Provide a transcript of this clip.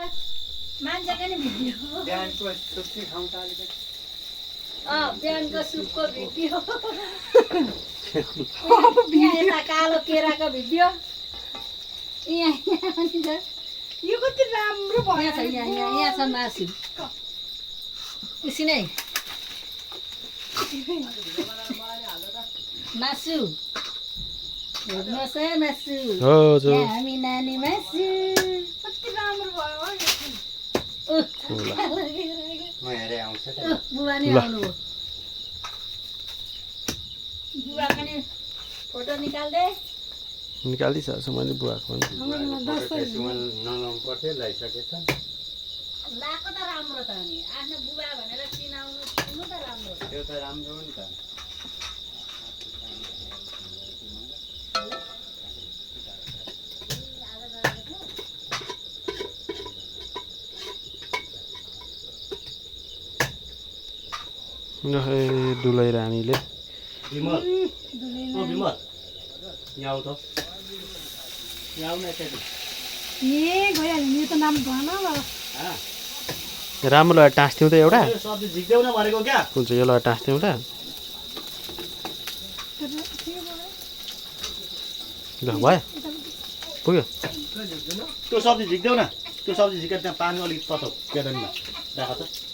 मान्छेको नि भिडियो बिहानको सुक्ती खाउँ त अलिकति बिहानको सुपको भिडियो यता कालो केराको भिडियो यहाँ पनि छ यो कति राम्रो भयो यहाँ छ यहाँ छ मासु एकछिनै मासु हेर्नुहोस् है मासु हजुर यहाँ हामी नानी मासु कति राम्रो भयो म हेरे आउँछ त बुबा नि आउनुभयो बुबा पनि फोटो निकाल्दे निकालिसकेछु मैले बुवाको पनि नलाउनु पर्थ्यो लगाइसकेछ लाएको त राम्रो त नि आफ्नो बुबा भनेर चिनाउनु चिन्नु त राम्रो त्यो त राम्रो हो नि त दुलै रानीले विमल विमल यहाँ आऊ त यहाँ आऊ न एकैछिन ए गइहाल्यो यो त नाम भन ल राम्रो लगाएर टाँस्थ्यौँ त एउटा यो सब्जी झिक्देऊ न भनेको क्या कुन चाहिँ यो लगाएर टाँस्थ्यौँ त ल भयो पुग्यो त्यो सब्जी झिक्देऊ न त्यो सब्जी झिकेर त्यहाँ पानी अलिकति तताउ केरानीमा राख त